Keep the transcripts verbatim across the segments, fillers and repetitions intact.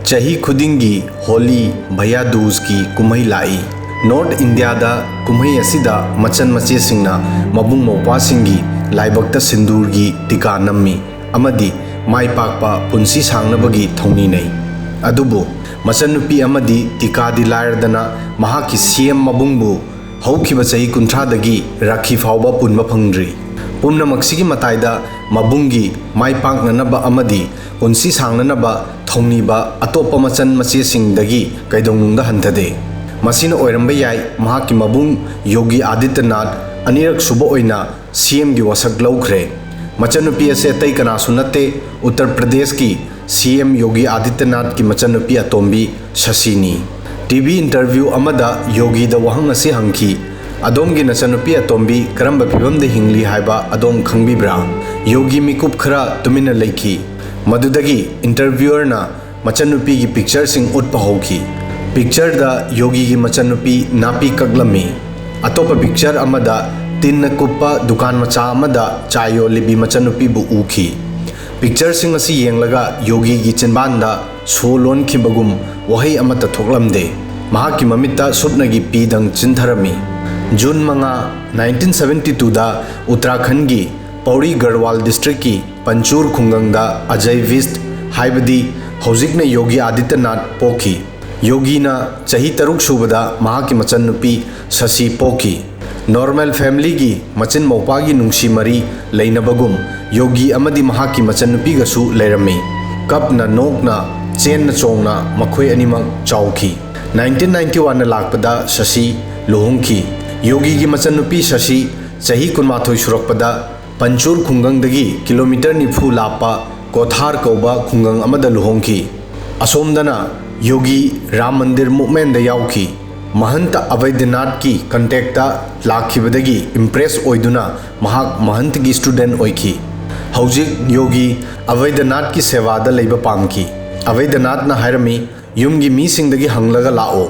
ꯆꯍꯤ ꯈꯨꯗꯤꯡꯒꯤ ꯍꯣꯂꯤ, ꯚꯌꯥ ꯗꯨꯖꯀꯤ ꯀꯨꯝꯍꯩ ꯂꯥꯛꯏ꯫ ꯅꯣꯔꯠ ꯏꯟꯗꯤꯌꯥꯗ ꯀꯨꯝꯍꯩ ꯑꯁꯤꯗ ꯃꯆꯟ ꯃꯆꯦꯁꯤꯡꯅ ꯃꯕꯨꯡ ꯃꯧꯄ꯭ꯋꯥꯁꯤꯡꯒꯤ ꯂꯥꯏꯕꯛꯇ ꯁꯤꯟꯗꯨꯔꯒꯤ ꯇꯤꯀꯥ ꯅꯝꯃꯤ ꯑꯃꯗꯤ ꯃꯥꯏ ꯄꯥꯛꯄ ꯄꯨꯟꯁꯤ ꯁꯥꯡꯅꯕꯒꯤ ꯊꯧꯅꯤꯅꯩ꯫ ꯑꯗꯨꯕꯨ ꯃꯆꯟꯅꯨꯄꯤ ꯑꯃꯗꯤ ꯇꯤꯀꯥꯗꯤ ꯂꯥꯏꯔꯗꯅ ꯃꯍꯥꯛꯀꯤ ꯁꯤ ꯑꯦꯝ ꯃꯕꯨꯡꯕꯨ ꯍꯧꯈꯤꯕ ꯆꯍꯤ ꯀꯨꯟꯊ꯭ꯔꯥꯗꯒꯤ ꯔꯥꯈꯤ ꯐꯥꯎꯕ ꯄꯨꯟꯕ ꯐꯪꯗ꯭ꯔꯤ꯫ ꯄꯨꯝꯅꯃꯛꯁꯤꯒꯤ ꯃꯇꯥꯏꯗ ꯃꯕꯨꯡꯒꯤ ꯃꯥꯏ ꯄꯥꯛꯅꯅꯕ ꯑꯃꯗꯤ ꯄꯨꯟꯁꯤ ꯁꯥꯡꯅꯅꯕ ꯊꯧꯅꯤꯕ ꯑꯇꯣꯞꯄ ꯃꯆꯟ ꯃꯆꯦꯁꯤꯡꯗꯒꯤ ꯀꯩꯗꯧꯅꯨꯡꯗ ꯍꯟꯊꯗꯦ꯫ ꯃꯁꯤꯅ ꯑꯣꯏꯔꯝꯕ ꯌꯥꯏ ꯃꯍꯥꯛꯀꯤ ꯃꯕꯨꯡ ꯌꯣꯒꯤ ꯑꯥꯗꯤꯇ꯭ꯌꯅꯥꯊ ꯑꯅꯤꯔꯛ ꯁꯨꯕ ꯑꯣꯏꯅ ꯁꯤ ꯑꯦꯝꯒꯤ ꯋꯥꯁꯛ ꯂꯧꯈ꯭ꯔꯦ꯫ ꯃꯆꯟꯅꯨꯄꯤ ꯑꯁꯤ ꯑꯇꯩ ꯀꯅꯥꯁꯨ ꯅꯠꯇꯦ, ꯎꯠꯇꯔ ꯄ꯭ꯔꯗꯦꯁꯀꯤ ꯁꯤ ꯑꯦꯝ ꯌꯣꯒꯤ ꯑꯥꯗꯤꯇ꯭ꯌꯅꯥꯊꯀꯤ ꯃꯆꯟꯅꯨꯄꯤ ꯑꯇꯣꯝꯕꯤ ꯁꯁꯤꯅꯤ꯫ ꯇꯤ ꯚꯤ ꯏꯟꯇꯔꯚ꯭ꯌꯨ ꯑꯃꯗ ꯌꯣꯒꯤꯗ ꯋꯥꯍꯪ ꯑꯁꯤ ꯍꯪꯈꯤ, "ꯑꯗꯣꯝꯒꯤ ꯅꯆꯟꯅꯨꯄꯤ ꯑꯇꯣꯝꯕꯤ ꯀꯔꯝꯕ ꯐꯤꯚꯝꯗ ꯍꯤꯡꯂꯤ ꯍꯥꯏꯕ ꯑꯗꯣꯝ ꯈꯪꯕꯤꯕ꯭ꯔꯥ?" ꯌꯣꯒꯤ ꯃꯤꯀꯨꯞ ꯈꯔ ꯇꯨꯃꯤꯟꯅ ꯂꯩꯈꯤ꯫ ꯃꯗꯨꯗꯒꯤ ꯏꯟꯇꯔꯚ꯭ꯌꯨꯑꯔꯅ ꯃꯆꯟꯅꯨꯄꯤꯒꯤ ꯄꯤꯛꯆꯔꯁꯤꯡ ꯎꯠꯄ ꯍꯧꯈꯤ꯫ ꯄꯤꯛꯆꯔꯗ ꯌꯣꯒꯤꯒꯤ ꯃꯆꯟꯅꯨꯄꯤ ꯅꯥꯄꯤ ꯀꯛꯂꯝꯃꯤ꯫ ꯑꯇꯣꯞꯄ ꯄꯤꯛꯆꯔ ꯑꯃꯗ ꯇꯤꯟꯅ ꯀꯨꯞꯄ ꯗꯨꯀꯥꯟ ꯃꯆꯥ ꯑꯃꯗ ꯆꯥ ꯌꯣꯜꯂꯤꯕꯤ ꯃꯆꯟꯅꯨꯄꯤꯕꯨ ꯎꯈꯤ꯫ ꯄꯤꯛꯆꯔꯁꯤꯡ ꯑꯁꯤ ꯌꯦꯡꯂꯒ ꯌꯣꯒꯤꯒꯤ ꯆꯤꯟꯕꯥꯟꯗ ꯁꯣ ꯂꯣꯟꯈꯤꯕꯒꯨꯝ ꯋꯥꯍꯩ ꯑꯃꯠꯇ ꯊꯣꯛꯂꯝꯗꯦ꯫ ꯃꯍꯥꯛꯀꯤ ꯃꯃꯤꯠꯇ ꯁꯨꯞꯅꯒꯤ ꯄꯤꯗꯪ ꯆꯤꯟꯊꯔꯝꯃꯤ꯫ ꯖꯨꯟ ꯃꯉꯥ, ꯅꯥꯏꯟꯇꯤꯟ ꯁꯚꯦꯟꯇꯤ ꯇꯨꯗ ꯎꯠꯇꯔꯥꯈꯟꯒꯤ ꯄꯧꯔꯤ ꯒꯔꯋꯥꯜ ꯗꯤꯁꯇ꯭ꯔꯤꯛꯀꯤ ꯄꯟꯆꯨꯔ ꯈꯨꯡꯒꯪꯗ ꯑꯖꯌ ꯕꯤꯁ꯭ꯠ, ꯍꯥꯏꯕꯗꯤ ꯍꯧꯖꯤꯛꯅ ꯌꯣꯒꯤ ꯑꯥꯗꯤꯇ꯭ꯌꯅꯥꯊ, ꯄꯣꯛꯈꯤ꯫ ꯌꯣꯒꯤꯅ ꯆꯍꯤ ꯇꯔꯨꯛ ꯁꯨꯕꯗ ꯃꯍꯥꯛꯀꯤ ꯃꯆꯟꯅꯨꯄꯤ ꯁꯁꯤ ꯄꯣꯛꯈꯤ꯫ ꯅꯣꯔꯃꯦꯜ ꯐꯦꯃꯤꯂꯤꯒꯤ ꯃꯆꯤꯟ ꯃꯧꯄ꯭ꯋꯥꯒꯤ ꯅꯨꯡꯁꯤ ꯃꯔꯤ ꯂꯩꯅꯕꯒꯨꯝ ꯌꯣꯒꯤ ꯑꯃꯗꯤ ꯃꯍꯥꯛꯀꯤ ꯃꯆꯟꯅꯨꯄꯤꯒꯁꯨ ꯂꯩꯔꯝꯃꯤ꯫ ꯀꯞꯅ ꯅꯣꯛꯅ, ꯆꯦꯟꯅ ꯆꯣꯡꯅ ꯃꯈꯣꯏ ꯑꯅꯤꯃꯛ ꯆꯥꯎꯈꯤ꯫ ꯅꯥꯏꯟꯇꯤꯟ ꯅꯥꯏꯟꯇꯤ ꯋꯥꯟꯗ ꯂꯥꯛꯄꯗ ꯁꯁꯤ ꯂꯨꯍꯣꯡꯈꯤ꯫ ꯌꯣꯒꯤꯒꯤ ꯃꯆꯟꯅꯨꯄꯤ ꯁꯁꯤ ꯆꯍꯤ ꯀꯨꯟꯃꯥꯊꯣꯏ ꯁꯨꯔꯛꯄꯗ ꯄꯟꯆꯨꯔ ꯈꯨꯡꯒꯪꯗꯒꯤ ꯀꯤꯂꯣꯃꯤꯇꯔ ꯅꯤꯐꯨ ꯂꯥꯞꯄ ꯀꯣꯊꯥꯔ ꯀꯧꯕ ꯈꯨꯡꯒꯪ ꯑꯃꯗ ꯂꯨꯍꯣꯡꯈꯤ꯫ ꯑꯁꯣꯝꯗꯅ ꯌꯣꯒꯤ ꯔꯥꯝ ꯃꯟꯗꯤꯔ ꯃꯨꯚꯃꯦꯟꯗ ꯌꯥꯎꯈꯤ꯫ ꯃꯍꯟꯇ ꯑꯕꯩꯗ꯭ꯌꯅꯥꯊꯀꯤ ꯀꯟꯇꯦꯛꯇ ꯂꯥꯛꯈꯤꯕꯗꯒꯤ ꯏꯝꯄ꯭ꯔꯦꯁ ꯑꯣꯏꯗꯨꯅ ꯃꯍꯥꯛ ꯃꯍꯟꯇꯒꯤ ꯁ꯭ꯇꯨꯗꯦꯟ ꯑꯣꯏꯈꯤ꯫ ꯍꯧꯖꯤꯛ ꯌꯣꯒꯤ ꯑꯕꯩꯗ꯭ꯌꯅꯥꯊꯀꯤ ꯁꯦꯕꯥꯗ ꯂꯩꯕ ꯄꯥꯝꯈꯤ꯫ ꯑꯕꯩꯗ꯭ꯌꯅꯥꯊꯅ ꯍꯥꯏꯔꯝꯃꯤ, "ꯌꯨꯝꯒꯤ ꯃꯤꯁꯤꯡꯗꯒꯤ ꯍꯪꯂꯒ ꯂꯥꯛꯑꯣ"꯫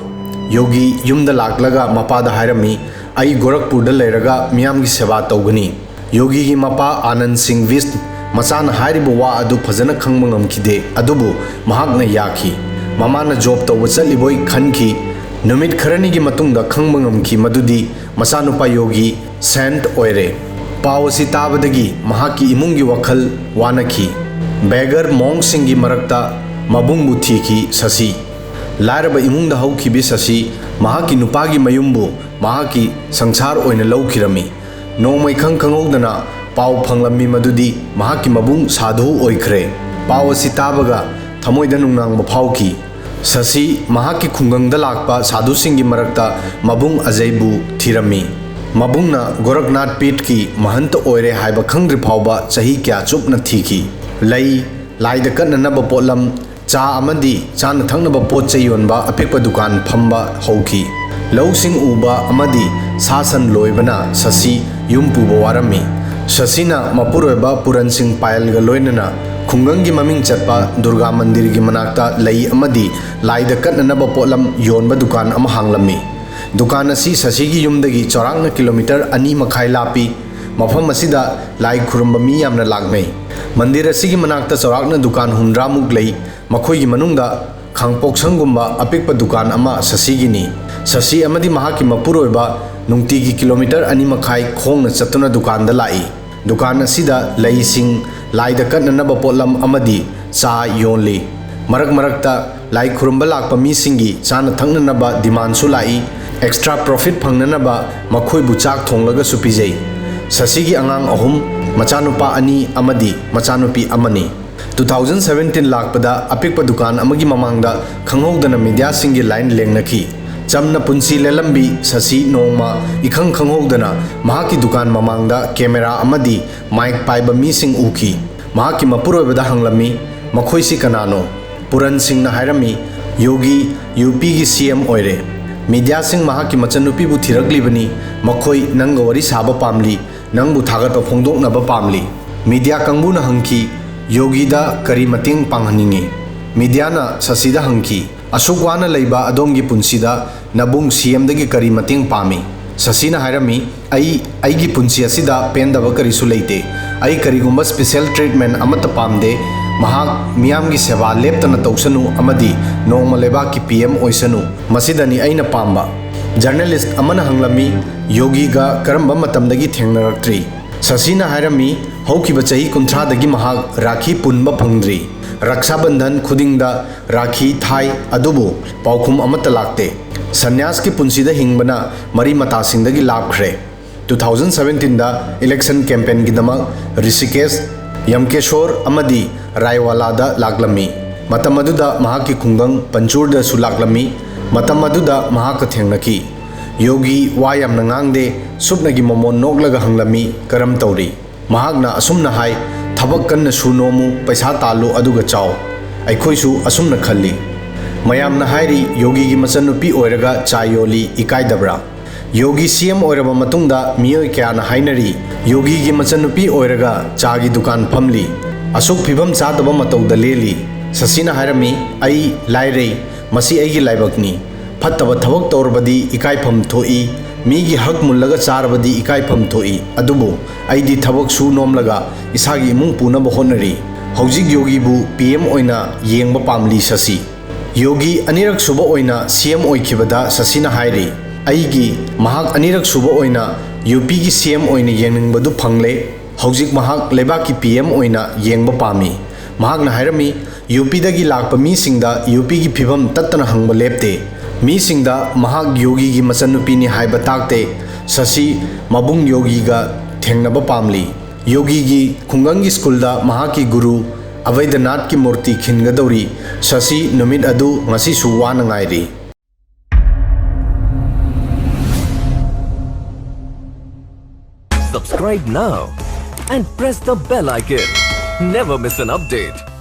ꯌꯣꯒꯤ ꯌꯨꯝꯗ ꯂꯥꯛꯂꯒ ꯃꯄꯥꯗ ꯍꯥꯏꯔꯝꯃꯤ, "ꯑꯩ ꯒꯣꯔꯈꯄꯨꯔꯗ ꯂꯩꯔꯒ ꯃꯤꯌꯥꯝꯒꯤ ꯁꯦꯕꯥ ꯇꯧꯒꯅꯤ"꯫ ꯌꯣꯒꯤꯒꯤ ꯃꯄꯥ ꯑꯥꯅꯟꯗ ꯁꯤꯡ ꯕꯤꯁ꯭ꯠ ꯃꯆꯥꯅ ꯍꯥꯏꯔꯤꯕ ꯋꯥ ꯑꯗꯨ ꯐꯖꯅ ꯈꯪꯕ ꯉꯝꯈꯤꯗꯦ, ꯑꯗꯨꯕꯨ ꯃꯍꯥꯛꯅ ꯌꯥꯈꯤ꯫ ꯃꯃꯥꯅ ꯖꯣꯕ ꯇꯧꯕ ꯆꯠꯂꯤꯕꯣꯏ ꯈꯟꯈꯤ꯫ ꯅꯨꯃꯤꯠ ꯈꯔꯅꯤꯒꯤ ꯃꯇꯨꯡꯗ ꯈꯪꯕ ꯉꯝꯈꯤ ꯃꯗꯨꯗꯤ ꯃꯆꯥꯅꯨꯄꯥ ꯌꯣꯒꯤ ꯁꯦꯟꯠ ꯑꯣꯏꯔꯦ꯫ ꯄꯥꯎ ꯑꯁꯤ ꯇꯥꯕꯗꯒꯤ ꯃꯍꯥꯛꯀꯤ ꯏꯃꯨꯡꯒꯤ ꯋꯥꯈꯜ ꯋꯥꯅꯈꯤ꯫ ꯕꯦꯒꯔ ꯃꯣꯡꯁꯤꯡꯒꯤ ꯃꯔꯛꯇ ꯃꯕꯨꯡꯕꯨ ꯊꯤꯈꯤ ꯁꯁꯤ꯫ ꯂꯥꯏꯔꯕ ꯏꯃꯨꯡꯗ ꯍꯧꯈꯤꯕꯤ ꯁꯁꯤ ꯃꯍꯥꯛꯀꯤ ꯅꯨꯄꯥꯒꯤ ꯃꯌꯨꯝꯕꯨ ꯃꯍꯥꯛꯀꯤ ꯁꯪꯁꯥꯔ ꯑꯣꯏꯅ ꯂꯧꯈꯤꯔꯝꯃꯤ꯫ ꯅꯣꯡꯃ ꯏꯈꯪ ꯈꯪꯍꯧꯗꯅ ꯄꯥꯎ ꯐꯪꯂꯝꯃꯤ ꯃꯗꯨꯗꯤ ꯃꯍꯥꯛꯀꯤ ꯃꯕꯨꯡ ꯁꯥꯙꯨ ꯑꯣꯏꯈ꯭ꯔꯦ꯫ ꯄꯥꯎ ꯑꯁꯤ ꯇꯥꯕꯒ ꯊꯃꯣꯏꯗ ꯅꯨꯡꯅꯥꯡꯕ ꯐꯥꯎꯈꯤ꯫ ꯁꯁꯤ ꯃꯍꯥꯛꯀꯤ ꯈꯨꯡꯒꯪꯗ ꯂꯥꯛꯄ ꯁꯥꯙꯨꯁꯤꯡꯒꯤ ꯃꯔꯛꯇ ꯃꯕꯨꯡ ꯑꯖꯩꯕꯨ ꯊꯤꯔꯝꯃꯤ꯫ ꯃꯕꯨꯡꯅ ꯒꯣꯔꯈꯅꯥꯊ ꯄꯤꯊꯀꯤ ꯃꯍꯟꯇ ꯑꯣꯏꯔꯦ ꯍꯥꯏꯕ ꯈꯪꯗ꯭ꯔꯤ ꯐꯥꯎꯕ ꯆꯍꯤ ꯀꯌꯥ ꯆꯨꯞꯅ ꯊꯤꯈꯤ꯫ ꯂꯩ, ꯂꯥꯏꯗ ꯀꯠꯅꯅꯕ ꯄꯣꯠꯂꯝ, ꯆꯥ ꯑꯃꯗꯤ ꯆꯥꯅ ꯊꯛꯅꯕ ꯄꯣꯠ ꯆꯩ ꯌꯣꯟꯕ ꯑꯄꯤꯛꯄ ꯗꯨꯀꯥꯟ ꯐꯝꯕ ꯍꯧꯈꯤ꯫ ꯂꯧꯁꯤꯡ ꯎꯕ ꯑꯃꯗꯤ ꯁꯥ ꯁꯟ ꯂꯣꯏꯕꯅ ꯁꯁꯤ ꯌꯨꯝ ꯄꯨꯕ ꯋꯥꯔꯝꯃꯤ꯫ ꯁꯁꯤꯅ ꯃꯄꯨꯔꯣꯏꯕ ꯄꯨꯔꯟ ꯁꯤꯡ ꯄꯥꯌꯜꯒ ꯂꯣꯏꯅꯅ ꯈꯨꯡꯒꯪꯒꯤ ꯃꯃꯤꯡ ꯆꯠꯄ ꯗꯨꯔꯒꯥ ꯃꯟꯗꯤꯔꯒꯤ ꯃꯅꯥꯛꯇ ꯂꯩ ꯑꯃꯗꯤ ꯂꯥꯏꯗ ꯀꯠꯅꯅꯕ ꯄꯣꯠꯂꯝ ꯌꯣꯟꯕ ꯗꯨꯀꯥꯟ ꯑꯃ ꯍꯥꯡꯂꯝꯃꯤ꯫ ꯗꯨꯀꯥꯟ ꯑꯁꯤ ꯁꯁꯤꯒꯤ ꯌꯨꯝꯗꯒꯤ ꯆꯥꯎꯔꯥꯛꯅ ꯀꯤꯂꯣꯃꯤꯇꯔ ꯑꯅꯤ ꯃꯈꯥꯏ ꯂꯥꯞꯄꯤ꯫ ꯃꯐꯝ ꯑꯁꯤꯗ ꯂꯥꯏ ꯈꯨꯔꯨꯝꯕ ꯃꯤ ꯌꯥꯝꯅ ꯂꯥꯛꯅꯩ꯫ ꯃꯟꯗꯤꯔ ꯑꯁꯤꯒꯤ ꯃꯅꯥꯛꯇ ꯆꯥꯎꯔꯥꯛꯅ ꯗꯨꯀꯥꯟ ꯍꯨꯝꯗ꯭ꯔꯥꯃꯨꯛ ꯂꯩ꯫ ꯃꯈꯣꯏꯒꯤ ꯃꯅꯨꯡꯗ ꯈꯥꯡꯄꯣꯛꯁꯪꯒꯨꯝꯕ ꯑꯄꯤꯛꯄ ꯗꯨꯀꯥꯟ ꯑꯃ ꯁꯁꯤꯒꯤꯅꯤ꯫ ꯁꯁꯤ ꯑꯃꯗꯤ ꯃꯍꯥꯛꯀꯤ ꯃꯄꯨꯔꯣꯏꯕ ꯅꯨꯡꯇꯤꯒꯤ ꯀꯤꯂꯣꯃꯤꯇꯔ ꯑꯅꯤ ꯃꯈꯥꯏ ꯈꯣꯡꯅ ꯆꯠꯇꯨꯅ ꯗꯨꯀꯥꯟꯗ ꯂꯥꯛꯏ꯫ ꯗꯨꯀꯥꯟ ꯑꯁꯤꯗ ꯂꯩꯁꯤꯡ, ꯂꯥꯏꯗ ꯀꯠꯅꯅꯕ ꯄꯣꯠꯂꯝ ꯑꯃꯗꯤ ꯆꯥ ꯌꯣꯜꯂꯤ꯫ ꯃꯔꯛ ꯃꯔꯛꯇ ꯂꯥꯏ ꯈꯨꯔꯨꯝꯕ ꯂꯥꯛꯄ ꯃꯤꯁꯤꯡꯒꯤ ꯆꯥꯅ ꯊꯛꯅꯅꯕ ꯗꯤꯃꯥꯟꯁꯨ ꯂꯥꯛꯏ꯫ ꯑꯦꯛꯁꯇ꯭ꯔꯥ ꯄ꯭ꯔꯣꯐꯤꯠ ꯐꯪꯅꯅꯕ ꯃꯈꯣꯏꯕꯨ ꯆꯥꯛ ꯊꯣꯡꯂꯒꯁꯨ ꯄꯤꯖꯩ꯫ ꯁꯁꯤꯒꯤ ꯑꯉꯥꯡ ꯑꯍꯨꯝ, ꯃꯆꯥꯅꯨꯄꯥ ꯑꯅꯤ ꯑꯃꯗꯤ ꯃꯆꯥꯅꯨꯄꯤ ꯑꯃꯅꯤ꯫ ꯇꯨ ꯊꯥꯎꯖꯟ ꯁꯚꯦꯟꯇꯤꯟ ꯂꯥꯛꯄꯗ ꯑꯄꯤꯛꯄ ꯗꯨꯀꯥꯟ ꯑꯃꯒꯤ ꯃꯃꯥꯡꯗ ꯈꯪꯍꯧꯗꯅ ꯃꯤꯗꯤꯌꯥꯁꯤꯡꯒꯤ ꯂꯥꯏꯟ ꯂꯦꯡꯅꯈꯤ꯫ ꯆꯝꯅ ꯄꯨꯟꯁꯤ ꯂꯦꯜꯂꯝꯕꯤ ꯁꯁꯤ ꯅꯣꯡꯃ ꯏꯈꯪ ꯈꯪꯍꯧꯗꯅ ꯃꯍꯥꯛꯀꯤ ꯗꯨꯀꯥꯟ ꯃꯃꯥꯡꯗ ꯀꯦꯃꯦꯔꯥ ꯑꯃꯗꯤ ꯃꯥꯏꯛ ꯄꯥꯏꯕ ꯃꯤꯁꯤꯡ ꯎꯈꯤ꯫ ꯃꯍꯥꯛꯀꯤ ꯃꯄꯨꯔꯣꯏꯕꯗ ꯍꯪꯂꯝꯃꯤ, "ꯃꯈꯣꯏꯁꯤ ꯀꯅꯥꯅꯣ?" ꯄꯨꯔꯟ ꯁꯤꯡꯅ ꯍꯥꯏꯔꯝꯃꯤ, "ꯌꯣꯒꯤ ꯌꯨ ꯄꯤꯒꯤ ꯁꯤ ꯑꯦꯝ ꯑꯣꯏꯔꯦ꯫ ꯃꯤꯗꯤꯌꯥꯁꯤꯡ ꯃꯍꯥꯛꯀꯤ ꯃꯆꯟꯅꯨꯄꯤꯕꯨ ꯊꯤꯔꯛꯂꯤꯕꯅꯤ꯫ ꯃꯈꯣꯏ ꯅꯪꯒ ꯋꯥꯔꯤ ꯁꯥꯕ ꯄꯥꯝꯂꯤ, ꯅꯪꯕꯨ ꯊꯥꯒꯠꯄ ꯐꯣꯡꯗꯣꯛꯅꯕ ꯄꯥꯝꯂꯤ꯫" ꯃꯤꯗꯤꯌꯥ ꯀꯥꯡꯕꯨꯅ ꯍꯪꯈꯤ, "ꯌꯣꯒꯤꯗ ꯀꯔꯤ ꯃꯇꯦꯡ ꯄꯥꯡꯍꯟꯅꯤꯡꯏ?" ꯃꯤꯗꯤꯌꯥꯅ ꯁꯁꯤꯗ ꯍꯪꯈꯤ, "ꯑꯁꯨꯛ ꯋꯥꯅ ꯂꯩꯕ ꯑꯗꯣꯝꯒꯤ ꯄꯨꯟꯁꯤꯗ ꯅꯕꯨꯡ ꯁꯤ ꯑꯦꯝꯗꯒꯤ ꯀꯔꯤ ꯃꯇꯦꯡ ꯄꯥꯝꯃꯤ?" ꯁꯁꯤꯅ ꯍꯥꯏꯔꯝꯃꯤ, "ꯑꯩ, ꯑꯩꯒꯤ ꯄꯨꯟꯁꯤ ꯑꯁꯤꯗ ꯄꯦꯟꯗꯕ ꯀꯔꯤꯁꯨ ꯂꯩꯇꯦ꯫ ꯑꯩ ꯀꯔꯤꯒꯨꯝꯕ ꯁ꯭ꯄꯦꯁꯦꯜ ꯇ꯭ꯔꯤꯠꯃꯦꯟ ꯑꯃꯠꯇ ꯄꯥꯝꯗꯦ꯫ ꯃꯍꯥꯛ ꯃꯤꯌꯥꯝꯒꯤ ꯁꯦꯕꯥ ꯂꯦꯞꯇꯅ ꯇꯧꯁꯅꯨ ꯑꯃꯗꯤ ꯅꯣꯡꯃ ꯂꯩꯕꯥꯛꯀꯤ ꯄꯤ ꯑꯦꯝ ꯑꯣꯏꯁꯅꯨ꯫ ꯃꯁꯤꯗꯅꯤ ꯑꯩꯅ ꯄꯥꯝꯕ꯫ ꯖꯔꯅꯦꯂꯤꯁ꯭ꯠ ꯑꯃꯅ ꯍꯪꯂꯝꯃꯤ, "ꯌꯣꯒꯤꯒ ꯀꯔꯝꯕ ꯃꯇꯝꯗꯒꯤ ꯊꯦꯡꯅꯔꯛꯇ꯭ꯔꯤ?" ꯁꯁꯤꯅ ꯍꯥꯏꯔꯝꯃꯤ, ꯍꯧꯈꯤꯕ ꯆꯍꯤ ꯀꯨꯟꯊ꯭ꯔꯥꯗꯒꯤ ꯃꯍꯥꯛ ꯔꯥꯈꯤ ꯄꯨꯟꯕ ꯐꯪꯗ꯭ꯔꯤ꯫ ꯔꯛꯁꯥ ꯕꯟꯙꯟ ꯈꯨꯗꯤꯡꯗ ꯔꯥꯈꯤ ꯊꯥꯏ, ꯑꯗꯨꯕꯨ ꯄꯥꯎꯈꯨꯝ ꯑꯃꯠꯇ ꯂꯥꯛꯇꯦ꯫ ꯁꯟꯌꯥꯁꯀꯤ ꯄꯨꯟꯁꯤꯗ ꯍꯤꯡꯕꯅ ꯃꯔꯤ ꯃꯇꯥꯁꯤꯡꯗꯒꯤ ꯂꯥꯞꯈ꯭ꯔꯦ꯫ ꯇꯨ ꯊꯥꯎꯖꯟ ꯁꯕꯦꯟꯇꯤꯟꯗ ꯏꯂꯦꯛꯁꯟ ꯀꯦꯝꯄꯦꯟꯒꯤꯗꯃꯛ ꯔꯤꯁꯤꯀꯦꯁ, ꯌꯝꯀꯦꯁꯣꯔ ꯑꯃꯗꯤ ꯔꯥꯏꯋꯥꯂꯥꯗ ꯂꯥꯛꯂꯝꯃꯤ꯫ ꯃꯇꯝ ꯑꯗꯨꯗ ꯃꯍꯥꯛꯀꯤ ꯈꯨꯡꯒꯪ ꯄꯟꯆꯨꯔꯗꯁꯨ ꯂꯥꯛꯂꯝꯃꯤ꯫ ꯃꯇꯝ ꯑꯗꯨꯗ ꯃꯍꯥꯛꯀ ꯊꯦꯡꯅꯈꯤ꯫ ꯌꯣꯒꯤ ꯋꯥ ꯌꯥꯝꯅ ꯉꯥꯡꯗꯦ, ꯁꯨꯞꯅꯒꯤ ꯃꯃꯣꯟ ꯅꯣꯛꯂꯒ ꯍꯪꯂꯝꯃꯤ, "ꯀꯔꯝ ꯇꯧꯔꯤ?" ꯃꯍꯥꯛꯅ ꯑꯁꯨꯝꯅ ꯍꯥꯏ, "ꯊꯕꯛ ꯀꯟꯅ ꯁꯨ ꯅꯣꯝꯃꯨ, ꯄꯩꯁꯥ ꯇꯥꯜꯂꯨ, ꯑꯗꯨꯒ ꯆꯥꯎ꯫" ꯑꯩꯈꯣꯏꯁꯨ ꯑꯁꯨꯝꯅ ꯈꯜꯂꯤ꯫ ꯃꯌꯥꯝꯅ ꯍꯥꯏꯔꯤ, ꯌꯣꯒꯤꯒꯤ ꯃꯆꯟꯅꯨꯄꯤ ꯑꯣꯏꯔꯒ ꯆꯥ ꯌꯣꯜꯂꯤ, ꯏꯀꯥꯏꯗꯕ꯭ꯔꯥ? ꯌꯣꯒꯤ ꯁꯤ ꯑꯦꯝ ꯑꯣꯏꯔꯕ ꯃꯇꯨꯡꯗ ꯃꯤꯑꯣꯏ ꯀꯌꯥꯅ ꯍꯥꯏꯅꯔꯤ, ꯌꯣꯒꯤꯒꯤ ꯃꯆꯟꯅꯨꯄꯤ ꯑꯣꯏꯔꯒ ꯆꯥꯒꯤ ꯗꯨꯀꯥꯟ ꯐꯝꯂꯤ꯫ ꯑꯁꯨꯛ ꯐꯤꯕꯝ ꯆꯥꯗꯕ ꯃꯇꯧꯗ ꯂꯦꯜꯂꯤ꯫ ꯁꯁꯤꯅ ꯍꯥꯏꯔꯝꯃꯤ, "ꯑꯩ ꯂꯥꯏꯔꯩ, ꯃꯁꯤ ꯑꯩꯒꯤ ꯂꯥꯏꯕꯛꯅꯤ꯫ ꯐꯠꯇꯕ ꯊꯕꯛ ꯇꯧꯔꯕꯗꯤ ꯏꯀꯥꯏꯐꯝ ꯊꯣꯛꯏ, ꯃꯤꯒꯤ ꯍꯛ ꯃꯨꯜꯂꯒ ꯆꯥꯔꯕꯗꯤ ꯏꯀꯥꯏꯐꯝ ꯊꯣꯛꯏ, ꯑꯗꯨꯕꯨ ꯑꯩꯗꯤ ꯊꯕꯛ ꯁꯨ ꯅꯣꯝꯂꯒ ꯏꯁꯥꯒꯤ ꯏꯃꯨꯡ ꯄꯨꯅꯕ ꯍꯣꯠꯅꯔꯤ꯫ ꯍꯧꯖꯤꯛ ꯌꯣꯒꯤꯕꯨ ꯄꯤ ꯑꯦꯝ ꯑꯣꯏꯅ ꯌꯦꯡꯕ ꯄꯥꯝꯂꯤ ꯁꯁꯤ꯫" ꯌꯣꯒꯤ ꯑꯅꯤꯔꯛ ꯁꯨꯕ ꯑꯣꯏꯅ ꯁꯤ ꯑꯦꯝ ꯑꯣꯏꯈꯤꯕꯗ ꯁꯁꯤꯅ ꯍꯥꯏꯔꯤ, "ꯑꯩꯒꯤ ꯃꯍꯥꯛ ꯑꯅꯤꯔꯛ ꯁꯨꯕ ꯑꯣꯏꯅ ꯌꯨ ꯄꯤꯒꯤ ꯁꯤ ꯑꯦꯝ ꯑꯣꯏꯅ ꯌꯦꯡꯅꯤꯡꯕꯗꯨ ꯐꯪꯂꯦ꯫ ꯍꯧꯖꯤꯛ ꯃꯍꯥꯛ ꯂꯩꯕꯥꯛꯀꯤ ꯄꯤ ꯑꯦꯝ ꯑꯣꯏꯅ ꯌꯦꯡꯕ ꯄꯥꯝꯃꯤ꯫" ꯃꯍꯥꯛꯅ ꯍꯥꯏꯔꯝꯃꯤ, ꯌꯨ ꯄꯤꯗꯒꯤ ꯂꯥꯛꯄ ꯃꯤꯁꯤꯡꯗ ꯌꯨ ꯄꯤꯒꯤ ꯐꯤꯕꯝ ꯇꯠꯇꯅ ꯍꯪꯕ ꯂꯦꯞꯇꯦ꯫ ꯃꯤꯁꯤꯡꯗ ꯃꯍꯥꯛ ꯌꯣꯒꯤꯒꯤ ꯃꯆꯟꯅꯨꯄꯤꯅꯤ ꯍꯥꯏꯕ ꯇꯥꯛꯇꯦ꯫ ꯁꯁꯤ ꯃꯕꯨꯡ ꯌꯣꯒꯤꯒ ꯊꯦꯡꯅꯕ ꯄꯥꯝꯂꯤ꯫ ꯌꯣꯒꯤꯒꯤ ꯈꯨꯡꯒꯪꯒꯤ ꯁ꯭ꯀꯨꯜꯗ ꯃꯍꯥꯛꯀꯤ ꯒꯨꯔꯨ ꯑꯚꯩꯗꯅꯥꯊꯀꯤ ꯃꯨꯔꯇꯤ ꯈꯤꯟꯒꯗꯧꯔꯤ꯫ ꯁꯁꯤ ꯅꯨꯃꯤꯠ ꯑꯗꯨ ꯉꯁꯤꯁꯨ ꯋꯥꯅ ꯉꯥꯏꯔꯤ꯫ Subscribe now and press the bell icon. Never miss an update.